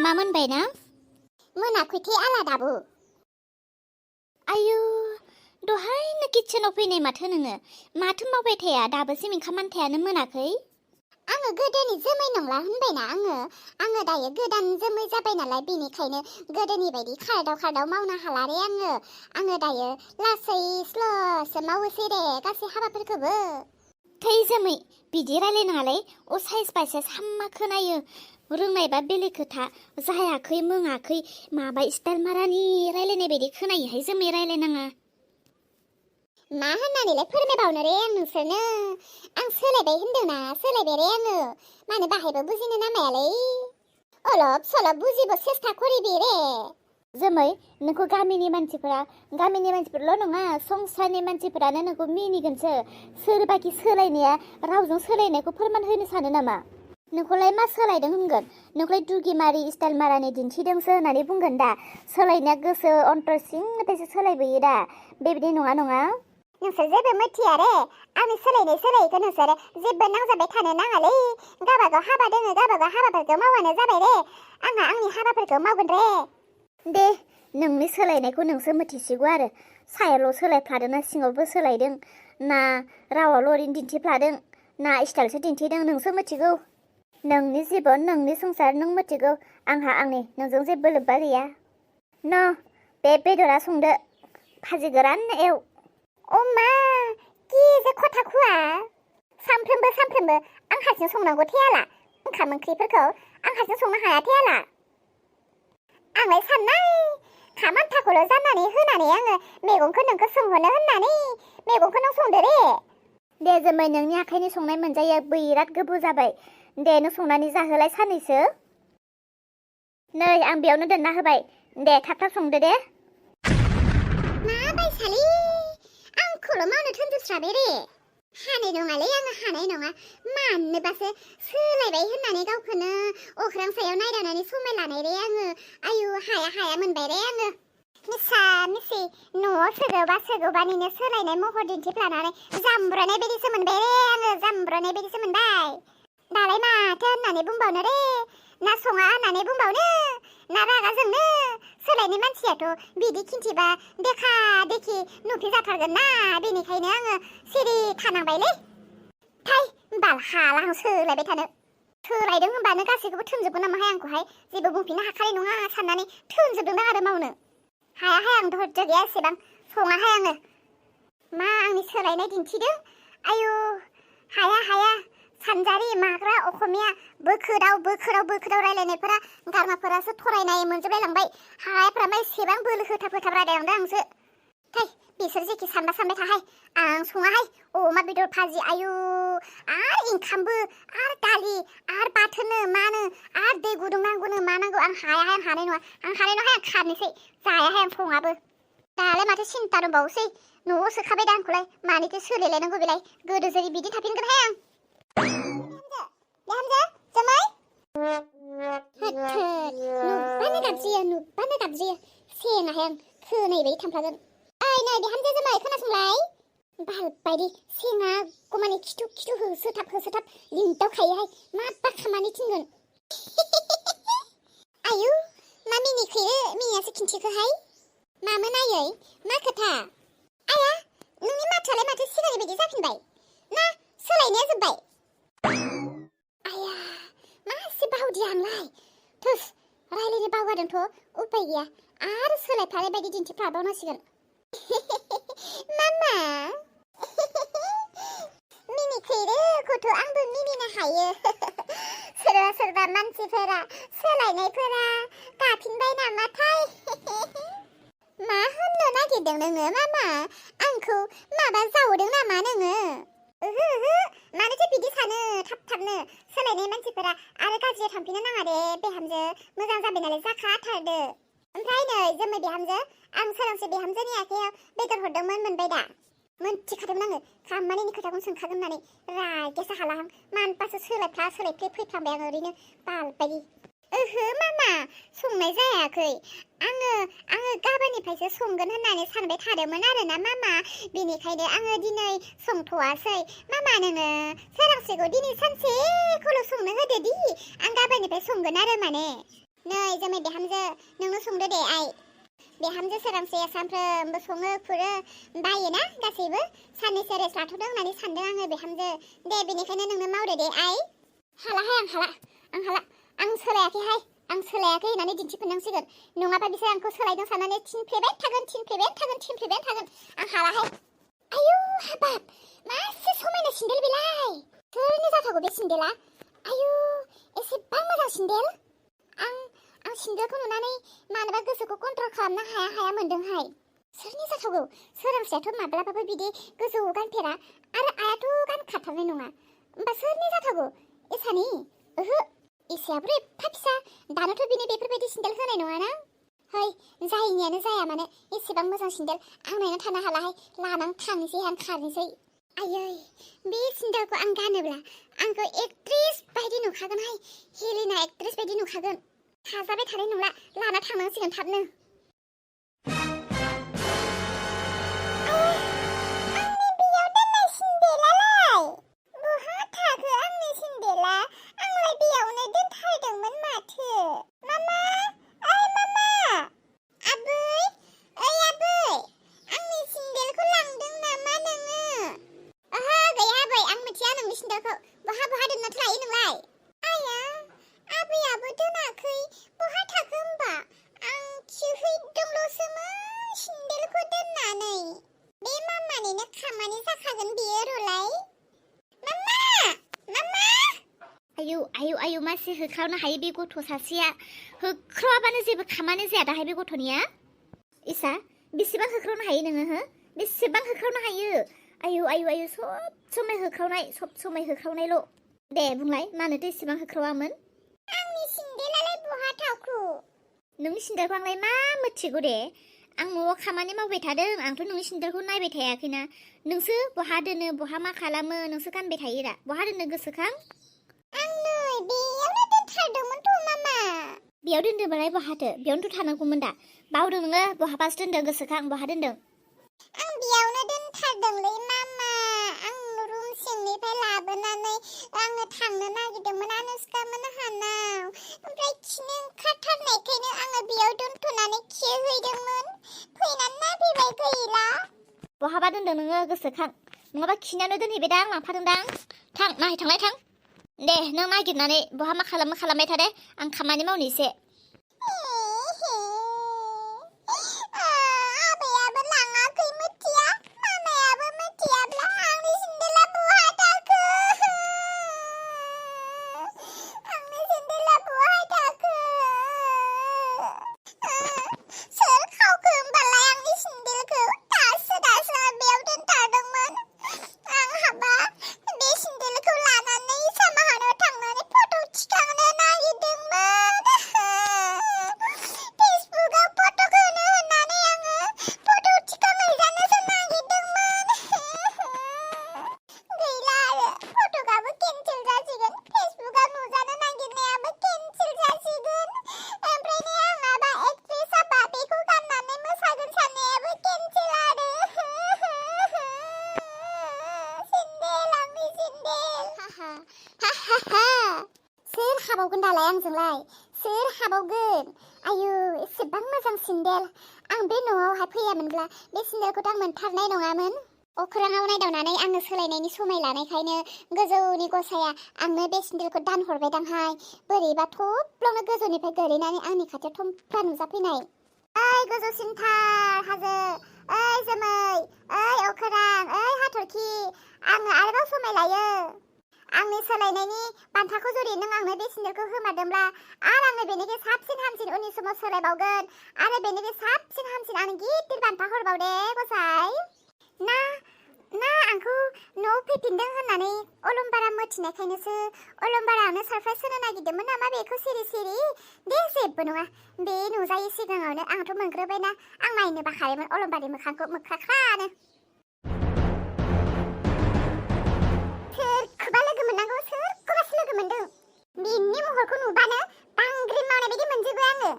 ओंखामा मोनबायना? मोनाखैथे आला दाबो। आयु दहायनो किटचेनाव फैनाय माथो नोङो माथो मावबाय थाया दाबोसिम ओंखाम आन्थायानो मोनाखै? आङो गोदोनि जोमै नंला होनबायना आङो दायो गोदान जोमै जाबाय नालाय बेनिखायनो गोदोनि बायदि खारदाव मावनो हाला रे आङो दायो लासै स्ल'सो मावोसै रे गासै हाबाफोरखौबो। थै जोमै बिदि रायलायनाङालै असाइस बायसाइस हाम्मा खोनायो। रोंनायबा बेलेग खोथा जायाखै मोङाखै माबा स्टाइल मारानि रायलायनाय बायदि खोनायोहाय जोमै रायलायनाङा। मा होननानैलाय फोरमायबावनो रे आं नोंसोरनो आं सोलायबाय होनदोंना सोलायबाय रे आङो मानो बाहायबो बुजिनो नामायालै अलप सलप बुजिबो सेस्था करिबि रे। जोमै नोंखौ गामिनि मानसिफोरल' नङा संसारनि मानसिफोरानो नोंखौ मिनिगोनसो। सोरबाखि सोलायनाया रावजों सोलायनायखौ फोरमान होनो सानो नामा? नोंखौलाय मा सोलायदों होनगोन? नोंखौलाय दुगिमारि स्टाइल मारानि दिन्थिदोंसो होननानै बुंगोन दा। सोलायनाया गोसो अन्तर सिंनिफ्रायसो सोलायबोयो दा बेबायदि नङा। नोंसोर जेबो मिथिया रे आंनि सोलायनायखौ नोंसोर जेबो नांजाबाय थानो नाङालै। गावबागाव हाबा दोङो गावबागाव हाबाफोरखौ मावबानो जाबाय रे। आंहा आंनि हाबाफोरखौ मावगोन रे। दे नोंनि सोलायनायखौ नोंसो मिथिसिगौ आरो सायावल' सोलायफ्लादों ना सिङावबो सोलायदों ना रावावल' ओरैनो दिन्थिफ्लादों ना स्टाइलसो दिन्थिदों नोंसो मिथिगौ। नोंनि जिबन नोंनि संसार नों मिथिगौ। आंहा आंनि नोंजों जेबो लोब्बा गैया। न' बे बेदरा संदो भाजि गोरान एव। अमा कि जे खथा खुवा सामफ्रोमबो आं हारसिं संनांगौ थेयाला ओंखाम ओंख्रिफोरखौ आं हारसिं संनो हाया थेयाला। आंलाय साननाय खामान्थाखौल' जाननानै होनानै आङो मैगंखौ नोंखौ सोंहरनो होननानै मैगंखौ नों संदो रे। दे जोमै नोंनि आखाइनि संनाय मोनजायो बिराद गोबाव जाबाय। दे नों संनानै जाहोलाय सानैसो। नै आं बेयावनो दोनना होबाय दे थाब संदो दे। मा बायसालै आंखौल' मावनो थोनजोबस्राबाय रे। हानाय नङालै आङो हानाय नङा मानोबासो सोलायबाय होननानै गावखौनो अख्रां सायाव नायदावनानै समाय लानाय रे आङो। आयु हाया मोनबाय रे आङो। मिसा मिसि न'आव सोगौबानिनो सोलायनाय महर दिन्थिफ्लानानै जामब्रनाय बायदिसो मोनबाय रे आङो जामब्रनाय बायदिसो मोनबाय। दालाय माथो होननानै बुंबावनो रे ना सङा होननानै बुंबावनो ना रागा जोंनो। सोलायनाय मानसियाथ' बिदि खिन्थिबा देखा देखि नुफिनजाथारगोन ना बेनिखायनो आङो सिरि थानांबायलै। थाय बाल हाला आं सोलायबाय थानो। सोलायदों होनबानो गासैखौबो थोनजोबगोन नामाहाय आंखौहाय जेबो बुंफिननो हाखानाय नङा साननानै थोनजोबदों आरो मावनो। हायाहाय आं धैर्य गैया एसेबां सङाहाय आङो। मा आंनि सोलायनाय दिन्थिदों आयु हाया सानजारि माग्रा अखमिया बोखोदाव रायलायनायफोरा गारमाफोरासो थरायनाय मोनजोबलायलांबाय। हायाफ्रा मा एसेबां बोलो होथाब रायलायलांदों आंसो। थाय बिसोर जेखि सानबाय थाहाय आं सङाहाय अमा बेदर भाजि आयु आरो ओंखामबो आरो दालि आरो बाथोननो मानो आरो दै गुदुं नांगौनो मा नांगौ आं हायाहाय आं हानाय नङा आं खारनोसै जायाहाय आं सङाबो। दालाय माथो सिन्था दंबावोसै न'आव सोखाबाय दा आंखौलाय मानिथो सोलायलायनांगौ बेलाय गोदो जेरै बिदि थाफिनगोनहाय आं। बिहामजो जोमै नुबानो गाबज्रियो सेनाहाय आं खोनायबाय थांफ्लागोन। नै बिहामजो जोमै खोनासंलाय बाल बायदि सेना गमानि खिथु होसोथाब लिंदावखायोहाय माबा खामानि थिनगोन। आयु मा मिनियासो खिन्थिखोहाय मामोन आयै मा खोथा? आया नोंनि माथोआलाय माथो सिगांनि बायदि जाफिनबाय ना सोलायनाया जोब्बाय? आया मासे बावदि आंलाय थुस रायलायनो बावगारदोंथ' उपाय गैया आरो सोलायफ्लानाय बायदि दिन्थिफ्लाबावनांसिगोन। मामा मिनिखैरो गथ' आंबो मिनिनो हायो। सोरबा मानसिफोरा सोलायनायफोरा गाफिनबाय नामाथाय। मा होननो नागिरदों नोङो मामा आंखौ माबा जावदों नामा नोङो? ओहो मानोथो बिदि सानो थाबनो सोलायनाय मानसिफोरा आरो गाज्रियाव थांफिननो नाङा दे बिहामजो मोजां जाबाय नालाय जाखाथारदो। ओमफ्राय नै जोमै बिहामजो आं सोरांसे बिहामजोनि आखायाव बेदर हरदोंमोन मोनबाय दा? मोनथिखादोंमोन आङो खामानिनि खोथाखौनो सोंखागोन होननानै रागेसो हालाहां मानबासो सोलायफ्ले फैफ्लांबाय आङो ओरैनो बाल बायदि। ओहो मामा संनाय जायाखै आङो गाबोननिफ्रायसो संगोन होननानै सानबाय थादोंमोन आरोना मामा बेनिखायनो आङो दिनै संथ'वासै। मामा नोङो सोरांसेखौ दिनै सानसेखौल' संनो होदो दि आं गाबोननिफ्राय संगोन आरो माने। नै जोमै बिहामजो नोंनो संदो दे आइ बिहामजो सोरांसेया सानफ्रोमबो सङो खुरो बायोना गासैबो साननैसो रेस्ट लाथ'दों होननानै सानदों आङो बिहामजो दे बेनिखायनो नोंनो मावदो दे आइ हालाहाय आं हाला आं सोलायाखैहाय आं सोलायाखै होननानै दिन्थिफिननांसिगोन नङाबा बिसोर आंखौ सोलायदों साननानै थिनफ्लेबाय थागोन आं हालाहाय आयु हाबाब मासे समायना सिन्देल बेलाय सोरनि जाथावगौ बे सिन्देला आयु एसेबां मोजां सिन्देल आं सिन्देलखौ नुनानै मानोबा गोसोखौ कन्ट्रल खालामनो हाया मोनदोंहाय सोरनि जाथावगौ सोरांसेयाथ' माब्लाबाबो बिदि गोजौ गानफेरा आरो आयाथ' गानखाथारनाय नङा होमबा सोरनि जाथावगौ इसानि ओहो इसायाबो एफा फिसा दानोथ' बिनो बेफोरबायदि सिन्देल होनाय नङाना है जायनियानो जाया मानो एसेबां मोजां सिन्देल आं नायना थानो हालाहाय लानां थांनोसै आं खारनोसै आयै बे सिन्देलखौ आं गानोब्ला आंखौ एक्ट्रेस बायदि नुखागोनहाय हेलेना एक्ट्रेस बायदि नुखागोन थाजाबाय थानाय नंला लाना थांनांसिगोन थाबनो आंनि बेयाव दोननाय सिन्देलालाय बहा थाखो आंनि सिन्देला आंलाय बेयावनो दोनथारदोंमोन माथो मामा ओइ मामा आबै ओइ आबै आंनि सिन्देलखौ लांदों नामा नोङो ओहो गैया आबै आं मिथिया नोंनि सिन्देलखौ बहा दोननानै लायो नोंलाय आया आबैयाबो दोनाखै बहा थाखो होमबा आं खिहैदोंल'सोमोन सिन्देलखौ दोननानै बे मामानिनो खामानि जाखागोन बियो रलाय मामा आयु मासे होख्रावनो हायो बे गथ' सासेया होख्रावाबानो जेबो खामानि जाया दाहाय बे गथ'निया इसा बेसेबां होख्रावनो हायो नोङो हो बेसेबां होख्रावनो हायो आयु सब समाय होख्रावनायल' दे बुंलाय मानोथो एसेबां होख्रावामोन आंनि सिन्देलालाय बहा थाखो नोंनि सिन्देलखौ आंलाय मा मिथिगौ दे आं न'आव खामानि मावबाय थादों आंथ' नोंनि सिन्देलखौ नायबाय थायाखैना नोंसो बहा दोनो बहा मा खालामो नोंसो गानबाय थायो दा बहा दोनो गोसोखां आं नै बेयावनो दोनथारदोंमोनथ' मामा बेयाव दोन्दोंबालाय बहाथो बेयावनोथ' थानांगौमोन दा बावदों नोङो बहाबासो दोन्दों गोसोखां बहा दोन्दों आं बेयावनो दोनथारदोंलै मामा आं रुम सिंनिफ्राय लाबोनानै आङो थांनो नागिरदोंमोन आनुष्का मोनहानाव ओमफ्राय खिनो ओंखारथारनायखायनो आङो बेयाव दोनथ'नानै खिहैदोंमोन फैनानै नायफैबाय गैला बहाबा दोन्दों नोङो गोसोखां नङाबा खिनायावनो दोनहैबाय दां लांफादोंदां थां नायहैथांलाय थां दे नों नागिरनानै बहा मा खालामो खालामबाय था दे आं खामानि मावनो एसे आबैयाबो लाङाखै मिथिया मामायाबो मिथियाब्ला आंनि सिन्देला बहा थाखो सोर खावखो होमबालाय आंनि सिन्देलखौ दासो बेयाव दोनथारदोंमोन आं हाबा बे सिन्देलखौ लानानै सामाहानाव थांनानै फट' थिखांनो नागिरदोंमोन फेसबुकआव फट' होनो होननानै आङो फट' थिखांहैजानोसो नागिरदोंमोन गैला आरो फट'आबो केन्सेल जासिगोन फेसबुकआव नुजानो नागिरनायाबो केन्सेल जासिगोन ओमफ्राय नै आं माबा एक्ट्रेस जाबा बेखौ गाननानै मोसागोन साननायाबो केन्सेल आरो सिन्देल आंनि सिन्देल सोर हाबावगोन दालाय आंजोंलाय सोर हाबावगोन आयु एसेबां मोजां सिन्देल आं बे न'आवहाय फैयामोनब्ला बे सिन्देलखौथ' आं मोनथारनाय नङामोन अख्राङाव नायदावनानै आङो सोलायनायनि समाय लानायखायनो गोजौनि गसाया आंनो बे सिन्देलखौ दानहरबायदांहाय बोरैबा थब्ल'नो गोजौनिफ्राय गोलैनानै आंनि खाथियाव थमफ्ला नुजाफैनाय ओइ गोजौसिनथार हाजो ओइ जोमै ओइ अख्रां ओइ हाथरखि आङो आरोबाव समाय लायो आंनि सोलायनायनि बान्थाखौ जुदि नों आंनो बे सिन्देलखौ होमारदोंब्ला आरो आङो बेनिफ्राय साबसिन हामसिन उननि समाव सोलायबावगोन आरो बेनिफ्राय साबसिन हामसिन आंनो गिदिर बान्था हरबावदे गसाय ना आंखौ न'आव फैफिनदों होननानै अलंबारा मिथिनायखायनोसो अलंबारानो सरप्राइज होनो नागिरदोंमोन नामा बेखौ सिरि दे जेबो नङा बे नुजायै सिगाङावनो आंथ' मोनग्रोबायना आं नायनो बाखायोमोन अलंबारि मोखांखौ मोख्राख्रानो सोरखौबा लोगो मोननांगौ सोरखौबासो लोगो मोनदों बिनि महरखौ नुबानो बांग्रिं मावनाय बायदि मोनजोबो आङो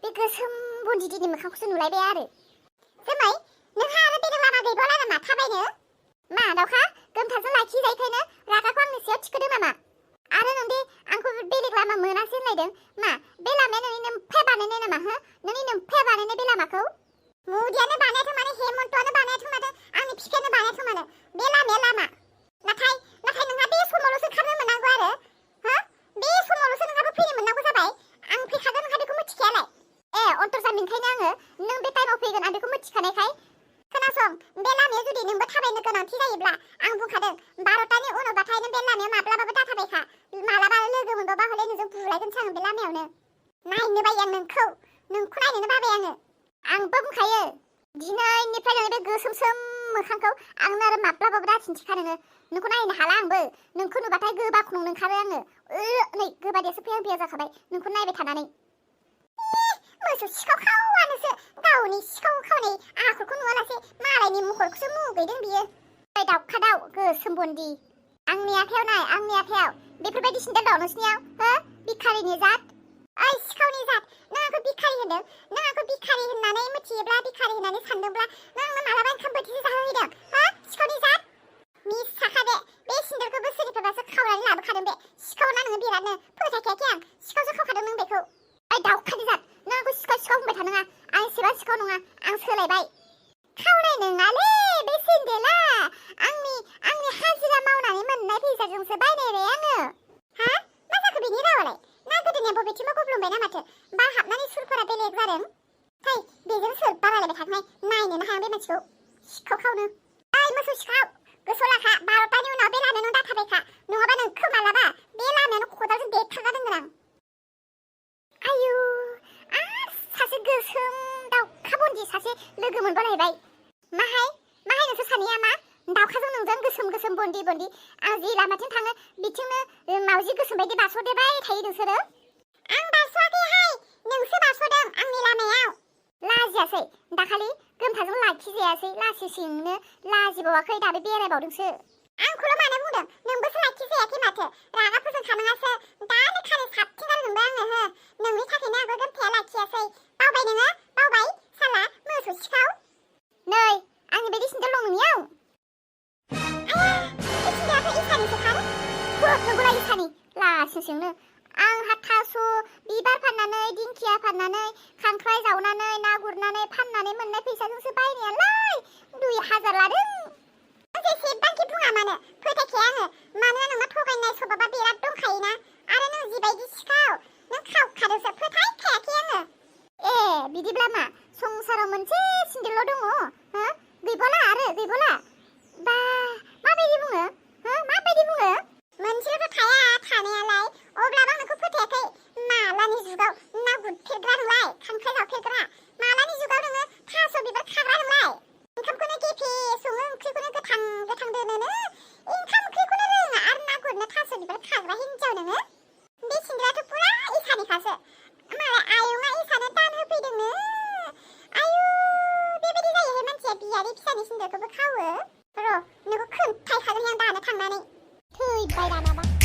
बे गोसोम बन्दिदिनि मोखांखौसो नुलायबाय आरो जोमै नोंहा आरो बेलेग लामा गैबावला नामा थाबायनो मा दावखा गोमथारजों लाखिजायैखायनो रागाखौ आंनि सायाव थिखोदों नामा आरो नों दे आंखौ बेलेग लामा मोनासै होनलायदों मा बे लामाया नोंनि नोमफाया बानायनाय नामा हो नोंनि नोमफाया बानायनाय बे लामाखौ मुदियानो बानायाथों माने हेमन्तआनो बानायाथों मानो आंनि बिफायानो बानायाथों मानो बे लामाया लामा नाथाय नोंहा बे समावल'सो खारनो मोननांगौ आरो हो बे समावल'सो नोंहाबो फैनो मोननांगौ जाबाय आं फैखागोन नोंहा बेखौ मिथिखायालाय अन्तरजाम ओंखायनो आङो नों बे टाइमाव फैगोन आं बेखौ मिथिखानायखाय खोनासं बे लामाया जुदि नोंबो थाबायनो गोनांथि जायोब्ला आं बुंखादों 12टानि उनावबाथाय नों बे लामायाव माब्लाबाबो दाथाबायखा मालाबा लोगो मोनबाबा हले नोंजों बुलायगोनसो आं बे लामायावनो नायनो बायो आं नोंखौ नायनोनो बाबाय आंबो बुंखायो दिनैनिफ्राय नोंनि बे गोसोमसोम मोखांखौ आंनो आरो माब्लाबाबो दाखिन्थिखा नोंखौ नायनो हाला आंबो नोंखौ नुबाथाय गोबाखौनो ओंखारो आङो नै गोबादियासो फैहां जाखाबाय नोंखौ नायबाय थानानै मोसौ सिखाव खावानोसो गावनि सिखाव खावनाय आखलखौ नुवालासे मालायनि महरखौसो मुगैदों बियो दाउखा दाउ गोसोम बन्दी आंनि आखायाव नाय आंनि आखायाव बेफोरबायदि सिन्देल दं नोंसिनियाव हो बिखारिनि जात ओइ सिखावनि जात नों आंखौ बिखारि होनदों नों आंखौ बिखारि होननानै मिथियोब्ला बिखारि होननानै सानदोंब्ला नों आंनो मालाबा ओंखाम बोथिसे जाहोहैदों हो सिखावनि जात मिसाखा बे सिन्देलखौबो सोरनिफ्रायबासो खावनानै लाबोखादों बे सिखावना नोङो बिरादनो फोथायखायाखै आं सिखावसो खावखादों नों बेखौ ओइ दाउखानि जात नों आंखौ सिखाव बुंबाय थानाङा आं एसेबां सिखाव नङा आं सोलायबाय खावनाय नङालै बे सेन्देला आंनि हाजिरा मावनानै मोननाय फैसाजोंसो बायनाय आङो हा मा जाखो बेनि रावालाय ना गोदोनिया बबेथिंबा गब्लंबाय ना माथो बार हाबनानै सुरफोरा बेलेग जादों है बेजों सोर बारायलायबाय थाखानाय नायनोनो हाया बे मानसिखौ सिखाव खावनो ओइ मोसौ सिखाव गोसोआव लाखा 12टानि उनाव बे लामायावनो दाथाबायखा नङाबा नोंखौ मालाबा बे लामायावनो खदालजों देथारना दोनगोन आं आयु आरो सासे गोसोम दाउखा बन्दी सासे लोगो मोनबालायबाय माहाय नोंसोर सानैया मा दाउखाजों नोंजों गोसोम बन्दी आं जि लामाथिं थाङो बिथिंनो मावजि गोसोम बायदि बारस'देरबाय थायो नोंसोरो आं बारस'आखैहाय नोंसो बारस'दों आंनि लामायाव लाजियासै दाखालि गोमथाजों लाखिजायासै लासिंसिंनो लाजिबावाखै दाबो बेरायबावदोंसो आंखौल' मानो बुंदों नोंबोसो लाखिजायाखै माथो रागा फोजोंखानाङासो दानो खानो साबसिन नोंबो आङो हो नोंनि थाखायनो आंबो गोमथाया लाखियासै बावबाय नोङो बावबाय साला मोसौ सिखाव नै आंनि बायदि सिन्देल दं नोंनियाव नोंगौला इसानि लासिंसिंनो आंहा थास' बिबार फाननानै दिंखिया फाननानै खांख्राइ जावनानै ना गुरनानै फाननानै मोननाय फैसाजोंसो बायनायालाय 2000 लादों जेसेबांखि बुङा मानो फोथायखाया आङो मानोना नोंना थगायनाय सभाबा बिराद दंखायोना आरो नों जिबायदि सिखाव नों खावखादोंसो फोथायखायाखै आङो बिदिब्ला मा संसाराव मोनसे सिन्देल' दङ हो गैबावला बा माबायदि बुङो हो माबायदि बुङो मोनसेल'थ' थाया थानायालाय अब्लाबो आं नोंखौ फोथायाखै मालानि जुगाव ना गुरफेरग्रा नोंलाय खांख्राइ जावफेरग्रा मालानि जुगाव नोङो थास' बिबार खाग्रा नोंलाय ओंखामखौनो गेफे सङो ओंख्रिखौनो गोथां दोनोनो ओंखाम ओंख्रिखौनो रोङा आरो ना गुरनो थास' बिबार खाग्रा हिनजाव नोङो बे सिन्देलाथ' पुरा इसानिखासो मालाय आयंआ इसानो दान होफैदोंनो आयु बेबायदि जायोहाय मानसिया बियादै फिसानि सिन्देलखौबो खावो र' नोंखौ खोन्थायखागोन आं दानो थांनानै थैबाय दानाबा